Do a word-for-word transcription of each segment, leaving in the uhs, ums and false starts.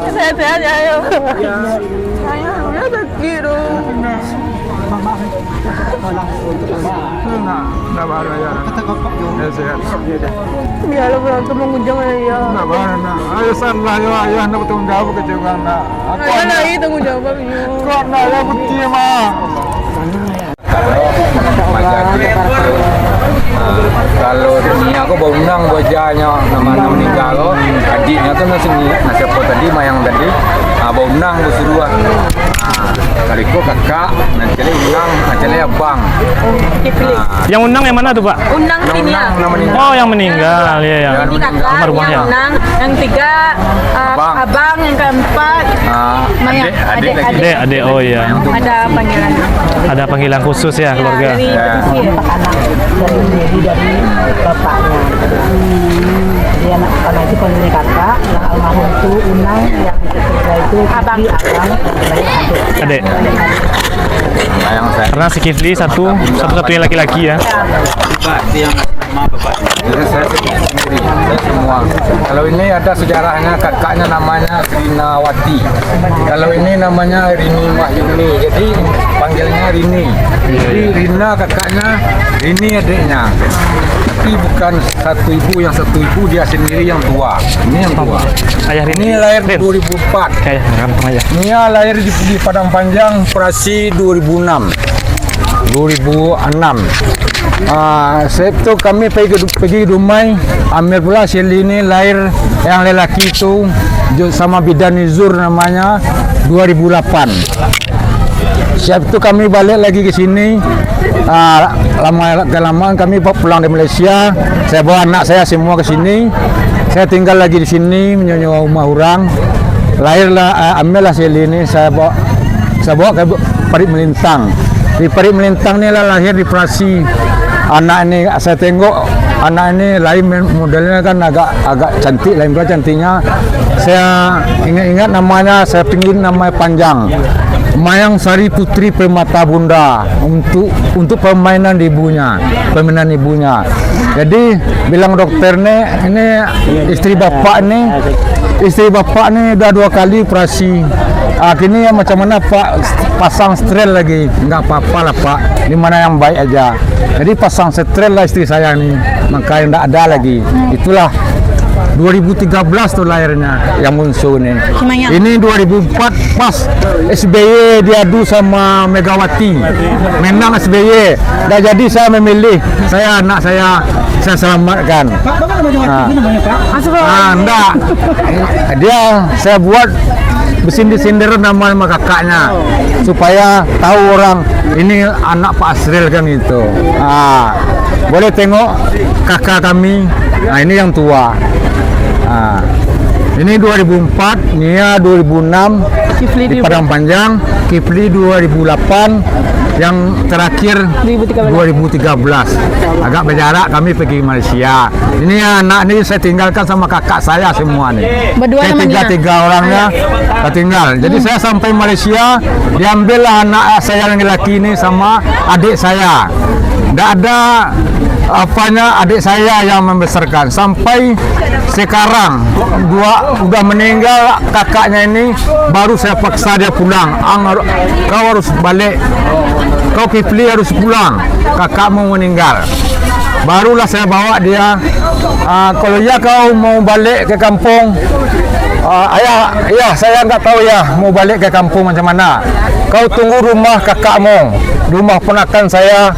Sehat-sehat ya, ayo. Ya. Ayo, udah sakit tu. Nak, nak baru ya. Ya, sehat. Biarlah pulang tu mengujung ya. Nak baru nak. Ayo salah yo, ayah nak bertanggung jawab ke jangan nak. Aku Ayah anak. Lagi tanggung jawab yo. Kau nak lah bukti mah. Kalau majadi, ah, kalau dunia ko baunang bajanyo, nama-nama maninggal ko, adiknyo tu nasi, nasi apo tadi, mayang tadi, ah, baunang basuruah. Ah, kali ko kakak, nan cilik unang, nan cilik abang. Ah. Yang unang yang mana tu, Pak? Unang Yang Rinia. Unang nan maninggal. Oh, yang meninggal, ya, ya. Yang Ini kakak, Almarhumah, yang ya. Unang, yang tiga, ah, Abang. Abang, yang keempat, Ah, Maya, adik, adik adik, lagi. Adik, adik, oh, iya. Ada panggilan. Ada panggilan khusus ya, Ya, keluarga. Dari Ya. Pesisir. Anak dari, dari bapaknya. Jadi anak pertama itu panggilnya kakak, yang almarhum itu Unang, yang ketiga itu Abang. Kifli, abang, yang terakhir adik. Adik. Karena si Kifli satu, satu-satunya laki-laki ya. Pak, itu yang nama bapak. Jadi saya sendiri, saya semua. Kalau ini ada sejarahnya, kakaknya namanya Rinawati. Kalau ini namanya Rini Wahyuni. Jadi panggilnya Rini. Jadi Rina kakaknya, Rini adiknya. Tapi bukan satu ibu, yang satu ibu dia sendiri yang tua. Ini yang tua. Ayah Rini. Ini lahir Rin. dua ribu empat. Ayah, ayah. Dia lahir di, di Padang Panjang, operasi dua ribu enam. dua ribu enam. Ah, sebab tu kami pergi ke, pergi ke Dumai, ambil pula si Eli ni lahir yang lelaki tu, jo, sama bidan Nizur namanya, dua ribu lapan. Siap tu kami balik lagi ke sini. Ah, lama kelamaan kami pu-, pulang dari Malaysia. Saya bawa anak saya semua ke sini. Saya tinggal lagi di sini, menyewa rumah orang. Lahirlah, ah, ambillah si Eli ni, saya bawa, saya bawa ke Parit Melintang. Di Parit Melintang ni lah lahir di operasi. Anak ni saya tengok, anak ni lain men-, modelnya kan agak, agak cantik, lain pula cantiknya. Saya ingat-ingat namanya, saya pinggir nama panjang. Mayang Sari Putri Permata Bunda untuk, untuk permainan ibunya, permainan ibunya. Jadi bilang dokter ni, ini isteri bapak ni, isteri bapak ni dah dua kali operasi. Ah, kini yang macam mana Pak, pasang stres lagi? Enggak apa-apa lah Pak, di mana yang baik aja. Jadi pasang stres lah isteri saya ni, makanya ndak ada lagi. Itulah dua ribu tiga belas tu lahirnya yang bungsu ni. Semayang. Ini dua ribu empat pas S B Y diadu sama Megawati. Menang S B Y. Dah jadi saya memilih. Saya, anak saya, saya selamatkan. Pak, apa namanya Wati? Ah. Itu namanya, Pak? Ah, ndak. Dia saya buat bersindir-sindir nama, nama kakaknya. Supaya tahu orang ini anak Pak Asril kan itu. Ah. Boleh tengok kakak kami. Ah, ini yang tua. Ah. Ini dua ribu empat, Nia dua ribu enam, Kifli di di Padang Panjang, Kifli dua ribu delapan, yang terakhir dua ribu tiga belas. Dua ribu tiga belas. Agak berjarak kami pergi Malaysia. Ini anak ni saya tinggalkan sama kakak saya semua ni. Berdua namanya? Tiga-tiga orangnya saya tinggal. Jadi saya sampai Malaysia, diambillah anak saya yang laki-laki ni sama adik saya. Ndak ada apanya adik saya yang membesarkan. Sampai sekarang, dua, udah meninggal kakaknya ini, baru saya paksa dia pulang. "Ang, kau harus balik. Kau Kifli harus pulang. Kakakmu meninggal." Barulah saya bawa dia, "Ah, kalau iya kau mau balik ke kampung, ah, ayah, ayah, saya nggak tahu ya mau balik ke kampung macam mana. Kau tunggu rumah kakakmu, rumah ponakan saya,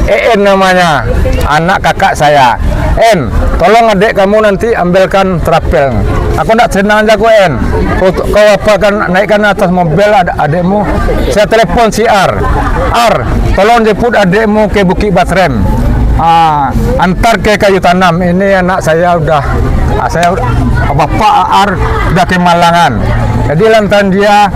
E N namanya, anak kakak saya. En, tolong adik kamu nanti ambilkan travel. Aku ndak senang jago, En. Kau, kau apa kan naikkan atas mobil ad-, adikmu." Saya telepon si Ar. "Ar, tolong jemput adikmu ke Bukit Batrem. Ah, antar ke Kayu Tanam. Ini anak saya udah, ah, saya, bapak Ar udah kemalangan." Jadi lantaran dia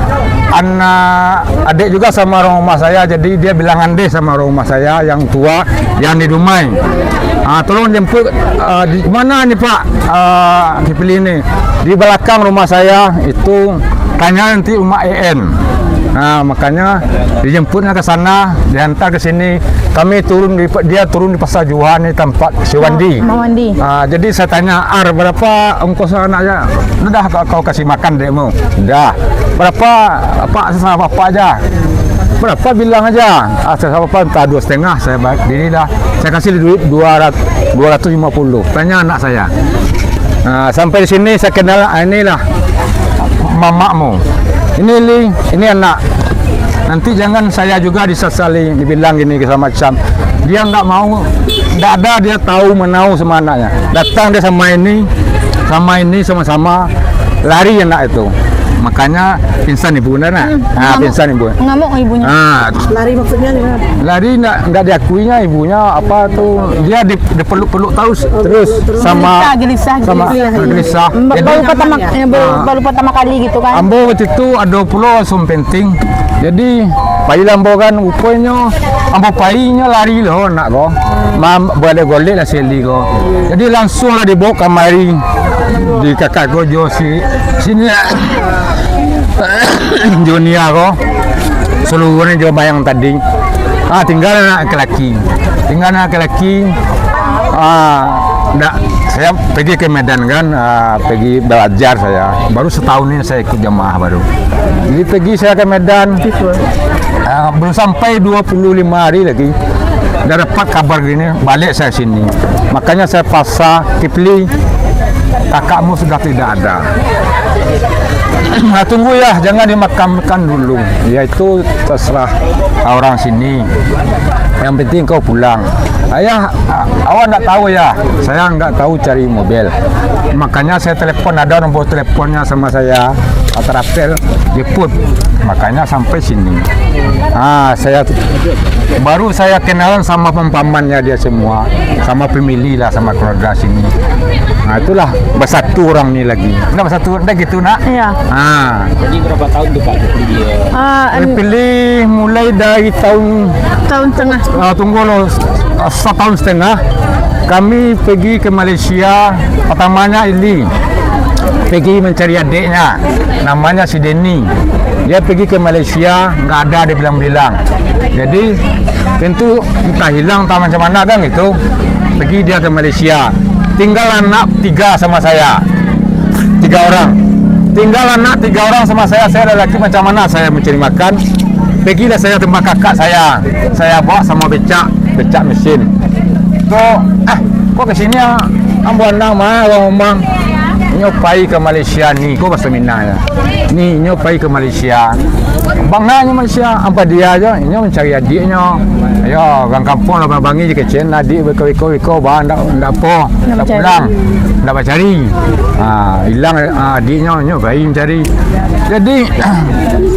anak adik juga sama orang rumah saya, jadi dia bilang andeh sama orang rumah saya yang tua yang di Dumai. Ah, tolong jemput, ah, di mana ni, Pak? Ah, Kifli ni. "Di belakang rumah saya itu, tanya nanti rumah E N." Nah, makanya dijemputnya ke sana, diantar ke sini. Kami turun di, dia turun di Pasar Juha ni, tempat si Wandi. Mak Wandi. Ah, jadi saya tanya, "Ar, berapa ongkos anaknya?" "Dah, kau, kau kasih makan adikmu." "Dah." "Berapa, Pak, sesama Bapak aja?" "Berapa, bilang aja." "Ah, sesama Bapak entah dua setengah, saya ba-, diri dah. Saya kasih duit dua ratus, dua ratus lima puluh. Tanya anak saya." Ah, sampai di sini saya kenal, ah, inilah mamakmu. Ini Li, ini anak. Nanti jangan saya juga disasali, dibilang gini segala macam. Dia nggak mau, nggak ada dia tahu menau sama anaknya. Datang dia sama ini, sama ini, sama-sama lari anak itu. Makanya pingsan ibu, nak? Hmm, ah, ngamuk. Pingsan ibu. Ngamuk ibunya. Ah. Lari maksudnya gimana? Lari nggak, nggak diakuinya ibunya apa tuh. Dia di, dipeluk-peluk terus, terus sama, gelisah, gelisah, sama gelisah. Gelisah. Ba-, jadi, baru pertama, eh, baru, ah, baru pertama kali gitu kan. Ambo waktu itu ada pulo suam penting. Jadi, pailah ambo kan, ruponyo ambo painyo lari lo anak ko. Mam-, golek-golek lah si Eli ko. Jadi, langsung lah dibawa kamari di kakak ko jo si, sini, Junia ko. Seluruhnyo jo bayang tadi. Ah, tinggal anak laki-laki. Tinggal anak laki-laki. Ah, dak, saya pergi ke Medan kan, ah, pergi belajar saya. Baru setahun ini saya ikut jamaah baru. Jadi pergi saya ke Medan. Ah, belum sampai dua puluh lima hari lagi. Dah dapat kabar gini, balik saya sini. Makanya saya paksa, "Kipli, kakakmu sudah tidak ada." "Nah, tunggu ya, jangan dimakamkan dulu." "Ya, itu terserah orang sini. Yang penting kau pulang." "Ayah, a-, awak nggak tahu ya?" "Saya nggak tahu cari mobil." Makanya saya telepon, ada nomor teleponnya sama saya, Tarapel, jemput. Makanya sampai sini. Ah, saya, baru saya kenalan sama pamannya dia semua, sama family lah, sama keluarga sini. Nah, itulah bersatu orang ni lagi. Nggak bersatu, nggak gitu, nak? Iya. Ah. Jadi berapa tahun tu, Pak, dia? Ah, an- Pilih mulai dari tahun, tahun setengah. Ah, tunggu lo, ah, setahun setengah. Kami pergi ke Malaysia, pertamanya Ili pergi mencari adiknya, namanya si Denny. Dia pergi ke Malaysia, nggak ada dia bilang-bilang. Jadi, tentu entah hilang, entah macam mana kan gitu. Pergi dia ke Malaysia. Tinggal anak tiga sama saya. Tiga orang. Tinggal anak tiga orang sama saya. Saya lelaki, macam mana saya mencari makan? Pergilah saya tempat kakak saya. Saya bawa sama becak, becak mesin. Tu, ah, kok ke sini, ah? Ambo anak mah, urang rumah. Inyo pai ka Malaysia ni, ko bahaso Minang yo. Ni, inyo pai ka Malaysia. Bang, nah, inyo Malaysia, ampa dia jo, inyo mancari adiaknyo. Yo, urang kampuang lah, Bang Bangi je kecen, adiak beko-beko, beko, bah, ndak, ndak apo, ndak pulang, ndak bacari. Ha, ilang, ha, adiaknyo, inyo pai mancari. Jadi,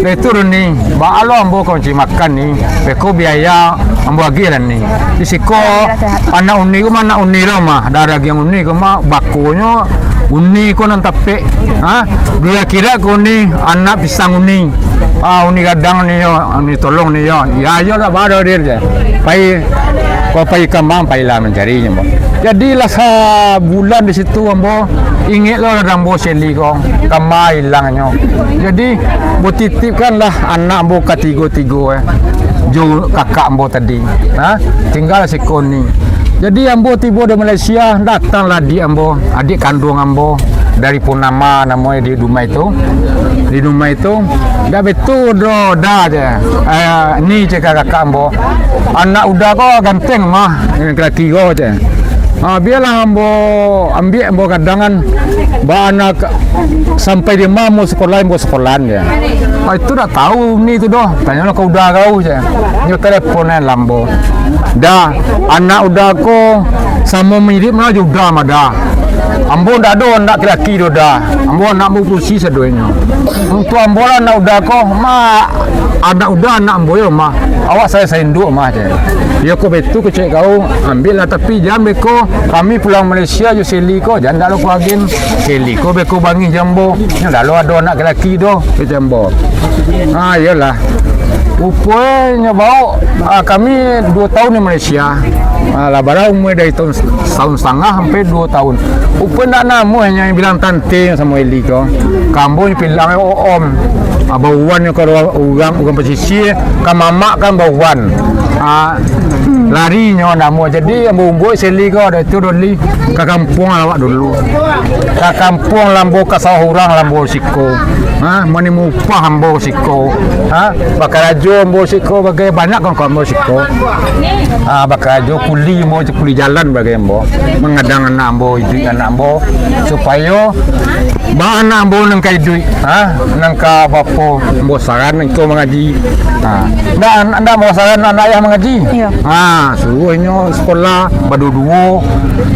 dari tu ni, baa lo ambo ka mancari makan ni, beko biaya ambo agiah lah ni. Di siko, anak uni ko mah, anak uni lo mah, darah agiah uni ko mah, bakonyo uni ko nan tapek. Ha? Dunia akhirat ko uni, anak pisang uni. Ah, uni gadang ni yo, uni tolong ni yo. Ya, yo lah, baru dia je. Pai, ko pai kambang, pailah mancarinyo, ambo. Jadilah sabulan di situ, ambo ingek lo lah ambo seli ko, kama ilangnyo. Jadi, ambo titipkanlah anak ambo katigo-tigo, eh, jo kakak ambo tadi. Ha? Tinggal siko ni. Jadi, ambo tibo di Malaysia, datanglah adik ambo, adik kanduang ambo, dari Purnama namonyo di Dumai tu. Di Dumai tu, dak betul doh, dah je. Eh, ni cakap kakak ambo. Anak uda ko ganteng mah, yang laki ko je. Ha, bialah ambo ambiak ambo kadangan, ba anak sampai di ma ambo sekolah, ambo sekolahan je. Ha, itu dak tahu ni tu doh. Tanyo ka uda kau je. Nyo telepon lah ambo. Dah, anak uda ko samo mirip mah jo uda mah dah. Ambo ndak ado anak laki-laki doh dah. Ambo anak ambo pusi sadonyo. Untuak ambo lah anak uda ko, mah, anak uda anak ambo yo mah. Awak sayo sainduak mah je. Yo ko betu kecek kau, ambiak lah tapi jan beko kami pulang Malaysia jo seli ko, jan dak lo ko agen. Seli ko beko bangih jo ambo. Nyo dak lo ado anak laki-laki doh, kecek ambo. Ha, iyolah. Ruponyo baok, ah, kami duo tahun di Malaysia. Ah, lah bara umua dari tahun, tahun satangah sampai duo tahun. Rupo ndak namuah nyo bilang tante samo Eli ko. Ka ambo bilang, "Oh, om." Ah, bauan nyo ka urang, urang, urang pasisia, ka mamak kan bauan. Ah, Lari nyo namo. Jadi, ambo umbuik seli ko, ado itu doli ka kampuang awak dulu. Ka kampuang lambo, ka sawah urang lambo siko. Ha, mani mupah ambo siko. Ha, bakarajo ambo siko, bagai banyak kawan-kawan ambo siko. Ha, bakarajo kuli ambo, kuli jalan bagai ambo. Mangadang anak ambo, iduik anak ambo. Supayo ba anak ambo nan ka iduik, ha, nan ka bapo ambo saran iko mangaji. Ha. Ndak, ndak ambo saran anak ayah mangaji. Iyo. Ha, suruah inyo sekolah baduo-duo.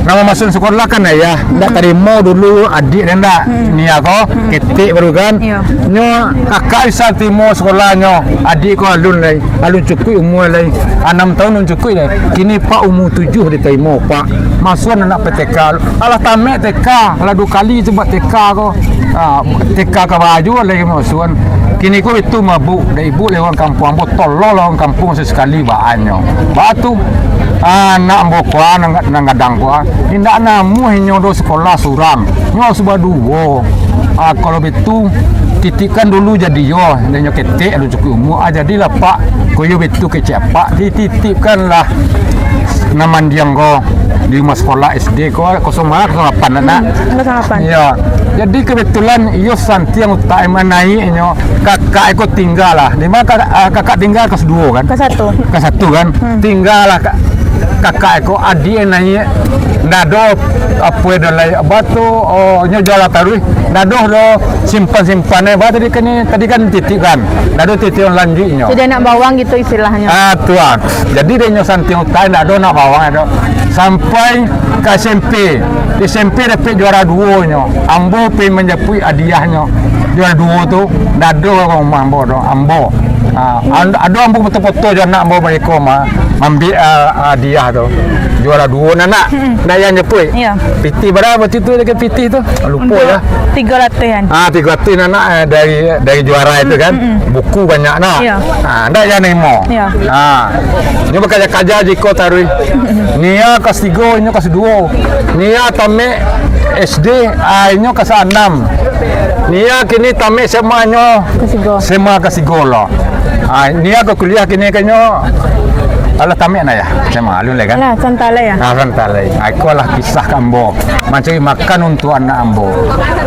Nan mamasuak sekolah kan ayah, ndak tarimo dulu adiak den ndak. Hmm. Nia ko, hmm, ketek baru kan. Iyo. Nyo kakak bisa tarimo sekolahnyo, adiak ko alun lai. Alun cukuik umua lai. Anam taun alun cukuik lai. Kini Pak umua tujuah ditarimo, Pak. Masuakan anak P T K. Alah tamek T K, alah duo kali tu buek T K ko. Ah, T K ka baju lai masuakan. Kini ko itu mabuk, dak ibuk lai urang kampuang, botol lo urang kampuang sasekali baannyo. Baa tu, anak ambo ko, nan, nan gadang ko, indak namuah inyo do sekolah surang. Nyo harus baduo. Ah, kalau baitu, titipkan dulu jadi yo, inyo ketek, alun cukuik umua. Ah, jadilah, Pak, ko yo baitu kecek Apak, dititipkanlah nan mandiang ko di rumah sekolah S D ko, kosong lima, kosong lapan, nak? Hmm, kosong lapan. Iyo. Jadi, kebetulan iyo santiang utak manaiak inyo, kakak iko tingga lah. Di ma ka-, ah, kakak tingga kelas duo kan? Kelas satu. Kelas satu kan? Hmm. Tingga lah ka-, kakak iko, adiak naiak, ndak ado apo ado lai, apo tu, oh, nyo jualan taruih, ndak ado do simpan-simpan, eh, bah, tadi kan, tadi kan titip kan, ndak ado titip lanjuiknyo. Jadi anak bawang gitu istilahnyo. Ah, tu ah. Jadi dek nyo santiang utak, ndak ado anak bawang ado. Sampai ka S M P, S M P dapek juara duo nyo. Ambo pai manjapuik hadiahnyo. Juara duo tu, ndak ado urang rumah ambo do, ambo. Ah, an-, ado ambo foto-foto jo anak ambo bariko mah. Mambik, ah, hadiah tu. Juara duo, nak, nak. Mm-mm. Nak yang nyapuik. Iya. Pitih bara waktu tu, lagi pitih tu? Lupa. Untuk ya. Tigo ratuih kan? Ah, tigo ratuih, nak, nak, eh, dari, dari juara itu kan. Mm-mm. Buku banyak, nak. Iya. Ah, ndak yang narimo. Iya. Ah. Nyo bakaja-kaja jiko taruih. Nia kelas tigo, inyo kelas duo. Nia tamek S D, ah, inyo kelas anam. Nia kini tamek S M A nyo. Kelas tigo. S M A kelas tigo lo. Ah, nia ka kuliah kini kanyo. Alah tamek nah ya, S M A alun lai kan? Alah, santai lai ya. Ah, santai lai. Ah, iko lah kisah ka ambo. Mancari makan untuk anak ambo.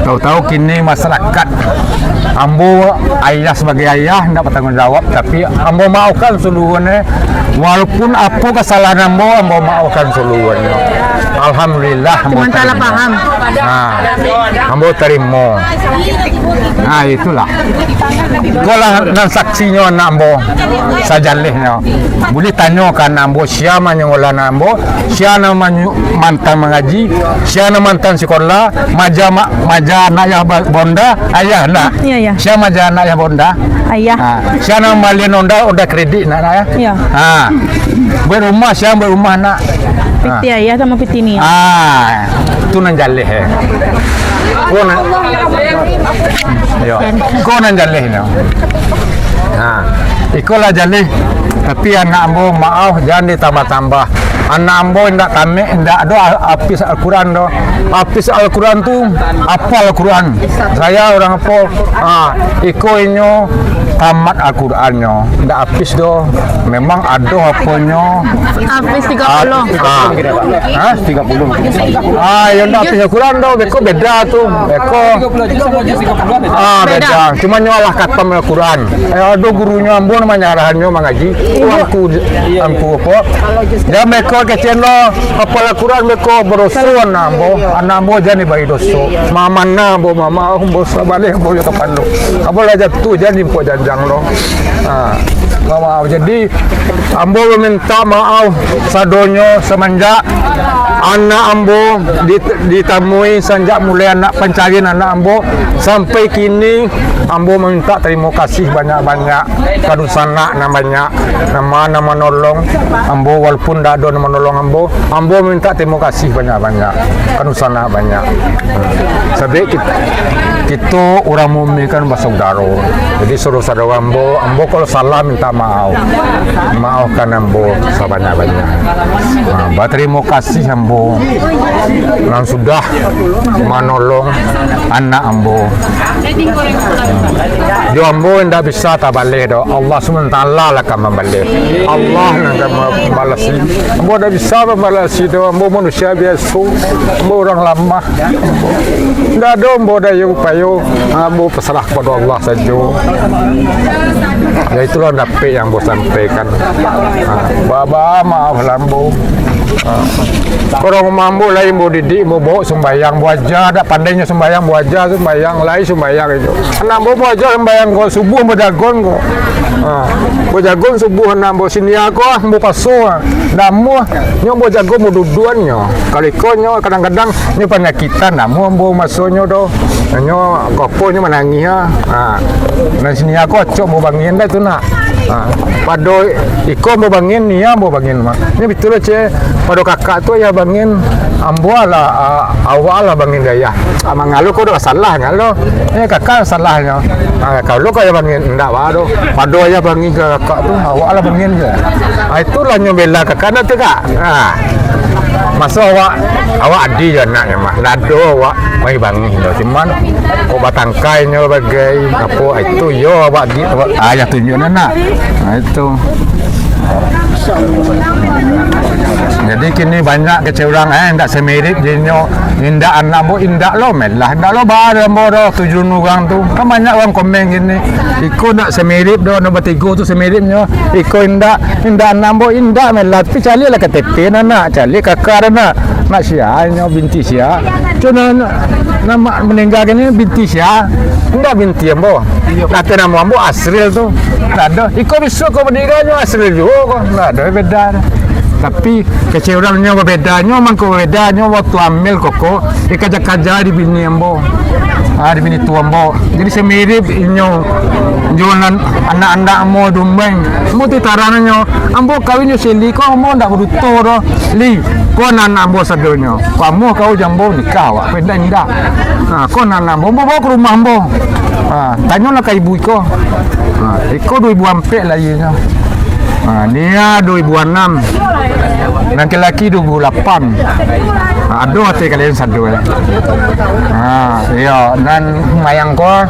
Tahu-tahu kini masyarakat, ambo ayah sebagai ayah ndak bertanggung jawab, tapi ambo maafkan seluruhnya. Walaupun apo kesalahan ambo, ambo maafkan seluruhnya. Alhamdulillah, ambo tarimo. Cuma salah paham. Ah, ambo tarimo. Ah, itulah. Ikolah nan saksinyo anak ambo, sajalehnyo. Buliah tanyo ka anak ambo, sia manyolah anak ambo, sia nan manyu-, mantan mangaji, sia nan mantan sikolah, maja ma-, maja anak ayah ba-, bonda, ayah ndak? Iya, iya. Sia maja anak ayah bonda? Ayah. Ha, sia nan mambalian onda, onda kredit nak, nak ya? Iya. Ha. Buek rumah, sia buek rumah nak? Pitih ayah samo pitih nia. Ah, tu nan jaleh, eh. Ko nan, yo, ko nan jaleh nyo. Ha, iko lah jaleh. Tapi anak ambo, maaf, jan ditambah-tambah. Anak ambo indak tamek, indak ado a-, apis Al-Quran do. Apis Al-Quran tu, apal Al-Quran. Saya urang apo, ha, iko inyo tamat Al-Qurannyo, ndak apis doh. Memang ado aponyo. Apis tigo puluah. Ah, ha? Tigo puluah. Ah, yo ndak apis Al-Quran doh, beko beda tu. Beko. Ah, beda. Beda. Cuma nyo alah khatam Al-Quran. Eh, ado gurunyo ambo nan manyarahannyo mangaji. Angku, angku apo? Jan beko kecen lo, apal Al-Quran beko badoso anak ambo. Anak ambo jan dibari doso. Mamana ambo, mama ambo, sabaleh ambo yo kapalo. Ambo lah jatuah, jan diimpok janjang lo. Ha, maaf. Jadi, ambo maminta maaf sadonyo samanjak anak ambo di-, ditamui, sanjak mulai anak pancarian anak ambo sampai kini, ambo maminta tarimo kasih banyak-banyak. Ka dunsanak nan banyak, nan ma-, nan manolong ambo, walaupun ndak ado nan manolong ambo, ambo minta tarimo kasih banyak-banyak. Ka dunsanak banyak. Sabab kit-, kito urang mukmin kan basaudaro. Jadi, saudaro-saudaro ambo, ambo kalau salah minta maaf. Maafkan ambo sabanyak-banyak. Nah, batarimo kasih ambo nan sudah manolong anak ambo. Jo ambo indak bisa tabaleh doh. Allah Subhanahu wa Taala lah ka mambaleh. Allah nan ka mambalasi. Ambo indak bisa mambalasi doh. Ambo manusia biaso. Ambo urang lamah. Indak ado ambo dayo upayo. Ambo pasrah kapado Allah sajo. Ya, itulah dapek yang ambo sampaikan. Ha, baba maaf lah ambo. Ha. Urang rumah ambo lai ambo didik, ambo baok sumbayang, ambo aja, dak pandainyo sumbayang, ambo aja sumbayang, lai sumbayang itu. Anak ambo, ambo aja sumbayang ko, subuah ambo jagon ko. Ha. Ambo jagon subuah anak ambo, si Nia ko, ah, ambo paso, ah. Namuah, nyo ambo jago, ambo duduan nyo. Kalau iko nyo kadang-kadang nyo panyakitan, namuah ambo masonyo doh. Nyo kopo nyo manangih, ah. Ha. Nan si Nia ko acok ambo bangin dah tu nak. Ha. Pado iko ambo bangin, Nia ambo bangin mah. Nyo bitu lah, Ceh. Pado kakak tu ayah bangin, ambo alah, ah, awak alah bangin dek ayah. Ah, mangalo ko dak salah ngalo. Eh, kakak salahnyo. Ah, kalau ko ayah bangin, indak baa doh. Pado ayah bangin ka kakak tu, awak alah bangin je. Ah, itulah nyo bela kakak nak tu, Kak. Ha. Maso awak, awak adi jo anaknyo mah. Ndak ado awak mai bangih doh. Cuman, kok batangkainyo bagai apo, itu yo awak gi-, awak, ah, yo tunjuak anak. Ha, itu. Jadi kini banyak kecek urang, eh, ndak semirip jo inyo, indak anak ambo, indak lo, melah, indak lo, ba ambo doh, tujuan urang tu. Kan banyak urang komen kini, iko ndak semirip doh, ndak batigo tu semiripnyo. Iko indak, indak anak ambo, indak melah. Tapi caliaklah K T P anak, caliak kakak anak. Nak sia inyo, binti sia. Tu nak, nak, nak maningga kini binti sia. Indak binti ambo. Kato namo ambo Asril tu. Ndak ado. Iko bisuak ko baniranyo Asril juo ko. Ndak ado beda. Tapi kecek urang nyo babeda, nyo mangko babeda, nyo waktu amil koko, dikaja-kaja di bini ambo. Ah, di bini tuo ambo. Jadi semirip inyo jo nan anak-anak ambo Dumai. Ambo tu tarangnyo, ambo kawin jo si Li ko ambo ndak baduto doh. Li, ko anak-anak ambo sadonyo. Ko ambo kau jo ambo nikah awak, ko indak, indak. Ha, ko anak-anak ambo, ambo bao ka rumah ambo. Ha, tanyolah ka ibu iko. Ha, iko duo ribu ampek lahianyo. Ha, Nia duo ribu anam. Nan laki-laki duo ribu lapan. Ha, ado ateh kalian sado, eh. Ha, iyo, nan mayang ko,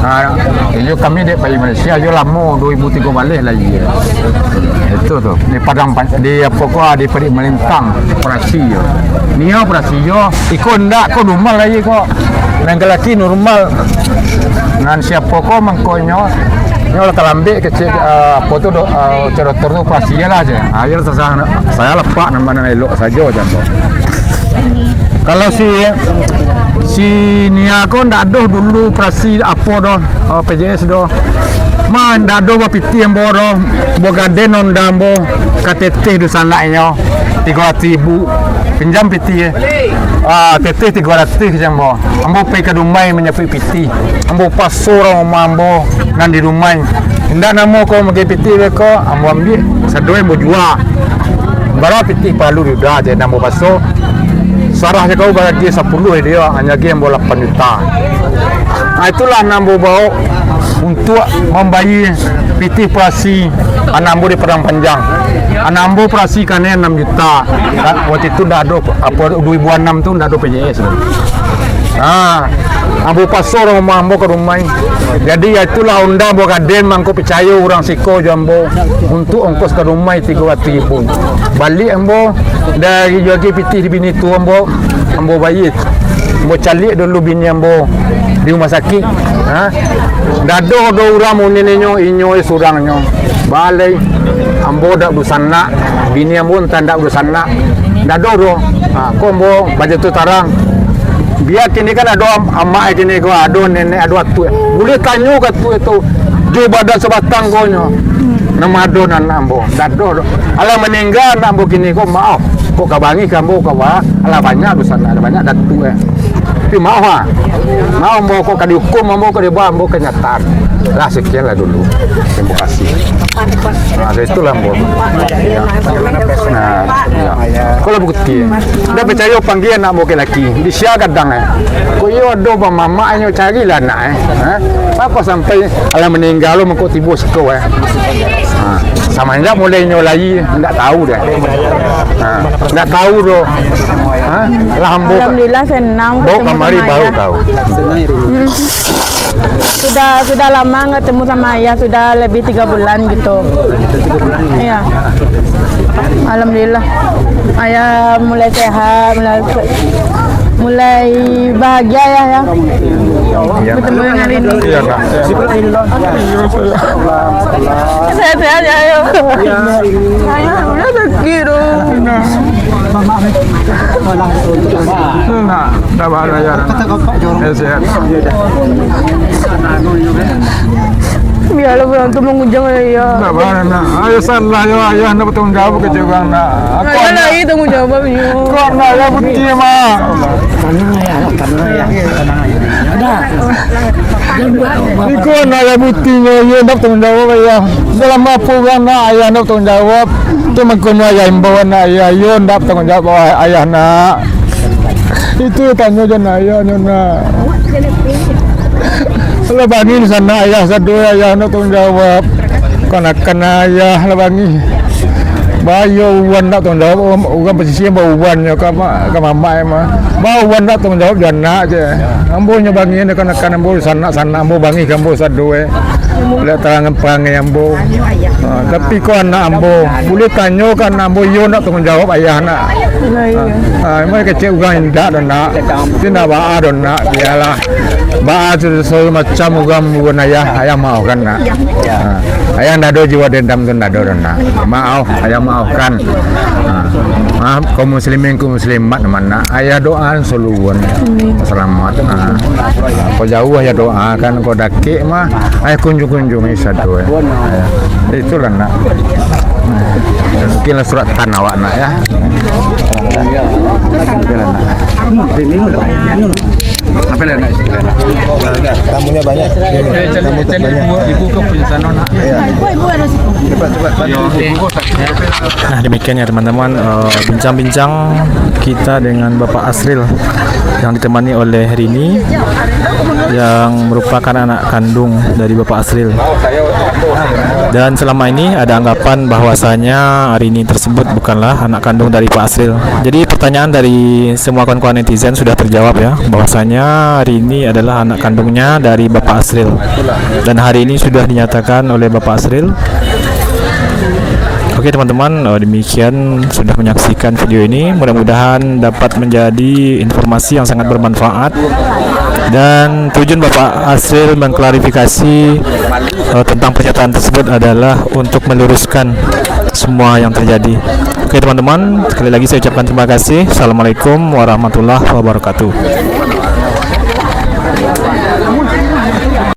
ha, iyo kami dek pai Malaysia, iyo lamo duo ribu tigo baleh lahia. Itu tu, di Padang Pan-, di apo ko, di Padik Malintang, operasi yo. Nia operasi yo, iko ndak ko normal lahia ko. Nan laki-laki normal. Nan sia ko mangkonyo, nyo lah talambek kecek, ah, apo tu, dok-, ah, cek dokter tu, operasi lah je. Ah, iyo lah, saya, saya lepak nan mano elok sajo je tu. Kalau si, si Nia ko ndak ado dulu operasi apo doh, ah, P J S doh. Mah ndak ado bapitih ambo doh, ambo gadai Honda ambo, ka teteh dunsanak inyo, tigo ratuih ribu. Pinjam pitih, eh. Ah, teteh tigo ratuih kecek ambo. Ambo pai ka Dumai manjapuik pitih. Ambo paso urang rumah ambo nan di Dumai. Indak namo ko magai pitih beko, ambo ambiak, sado ambo jua. Bara pitih paralu duda je nan ambo paso. Sarah je kau bagi sapuluah dia, hanya lagi ambo lapan juta. Ah, itulah nan ambo baok untuak mambayia pitih operasi anak ambo di Padang Panjang. Anak ambo operasi kanai anam juta. Waktu itu ndak ado, apo, duo ribu anam tu ndak ado P J S. Ha, ambo paso urang rumah ambo ka Dumai. Jadi, ya itulah Honda ambo gadai, mangko picayo urang siko jo ambo untuak ongkos ka Dumai tigo ratuih ribu. Baliak ambo, dari juo lagi pitih di bini tuo ambo, ambo bayia. Ambo caliak dulu bini ambo di rumah sakik. Ha? Ndak ado doh urang mungkin inyo, inyo surangnyo. Balai, ambo dak badusanak, bini ambo antah dak badusanak. Ndak ado doh. Ha, ko ambo baco tu tarang. Bia kini kan ado am-, amak kini ko, ado nenek, ado atuak. Buliah tanyo ka atuak tu, jo badan sabatang ko nyo. Nan ma ado nan anak ambo? Ndak ado doh. Alah maningga anak ambo kini ko, maoh. Kok ka bangih ka ambo, ka ba-, alah banyak dusanak, alah banyak datuak, eh. Tapi maoh, ah. Maoh ambo kok ka diukum, ambo ka diba, ambo kanyataan. Lah, sekianlah dulu. Terima kasih. Nah, dari itulah ambo. Nah, iya. Kok lah bukti. Ndak picayo panggia anak ambo laki-laki. Di sia gadang, eh. Kok iyo ado bamamaknyo, carilah anak, eh. Ha? Apo sampai alah maningga lo mangko tibo siko, eh. Ha. Samanjak mulai inyo lai, ndak tahu deh. Ha. Ndak tahu doh. Ha? Lah ambo. Alhamdulillah, senang. Baru kamari baru tahu. Hmm. Sudah sudah lama nggak ketemu sama ayah, sudah lebih tiga bulan gitu. Iya. Alhamdulillah. Ayah mulai sehat, mulai mulai bahagia ya, ya. Iya. Bertemu dengan Rini. Iya, Kak. Sehat-sehat ya, ayo. Ayah, udah sakit tu. Nah, dah bahagia. Iya, sehat. Biarlah orang tu mengujang ayah. Ndak bana, nak. Ayah salah, yo. Ayah ndak bertanggung jawab ka kecek urang, nak. Ayah lah, ayah tanggung jawab, yo. Kau nak ayah bukti, mak. Tenang, ayah, tenang, ayah. Tenang, ayah. Iko nak ayah buktinyo, yo ndak bertanggung jawab, ayah. Dalam apo urang nak, ayah ndak bertanggung jawab. Tu makonyo ayah imbau anak ayah, yo ndak bertanggung jawab, ayah nak. Itu tanyo jo nak ayah nyo nak. Lah bangih di sanak ayah sado, ayah ndak tanggung jawab. Kamanakan ayah lah bangih. Bayo uwan ndak tanggung jawab, urang pasisia bauwan nyo ka ma-, ka mamak mah. Bauwan ndak tanggung jawab jo anak je. Ambo nyo bangih nyo kamanakan ambo, sanak-sanak ambo bangih ka ambo sado eh. Liek tarangan parangai ambo. Ha, tapi ko anak ambo, buliah tanyo ka anak ambo, iyo ndak tanggung jawab ayah nak. Ha, ha, emang kecek urang indak doh nak. Itu ndak baa doh nak, bialah. Baa tu sesuai macam urang bukan ayah, ayah maafkan nak. Ha, ayah ndak ado jiwa dendam tu ndak ado doh nak. Maaf, ayah maafkan. Ha, maaf kaum muslimin, kaum muslimat mah nak. Ayah doa selalu. Selamat. Ha. Kau jauh ayah doakan, kau dakek mah ayah kunjung-kunjungi sado eh. Ayah. Itulah nak. Mungkinlah suratan awak nak ya. Apa nak? Tamunya banyak. Tamu tak banyak. Iya. Cepat, cepat, bantu. Nah, demikian ya teman-teman, eh, bincang-bincang kita dengan Bapak Asril yang ditemani oleh Rini yang merupakan anak kandung dari Bapak Asril. Dan selama ini ada anggapan bahwasanya Rini tersebut bukanlah anak kandung dari Pak Asril. Jadi pertanyaan dari semua kawan-kawan netizen sudah terjawab ya, bahwasanya Rini adalah anak kandungnya dari Bapak Asril. Dan hari ini sudah dinyatakan oleh Bapak Asril. Oke teman-teman, eh, demikian sudah menyaksikan video ini. Mudah-mudahan dapat menjadi informasi yang sangat bermanfaat. Dan tujuan Bapak Asril mengklarifikasi, eh, tentang pernyataan tersebut adalah untuk meluruskan semua yang terjadi. Oke teman-teman, sekali lagi saya ucapkan terima kasih. Assalamualaikum warahmatullahi wabarakatuh.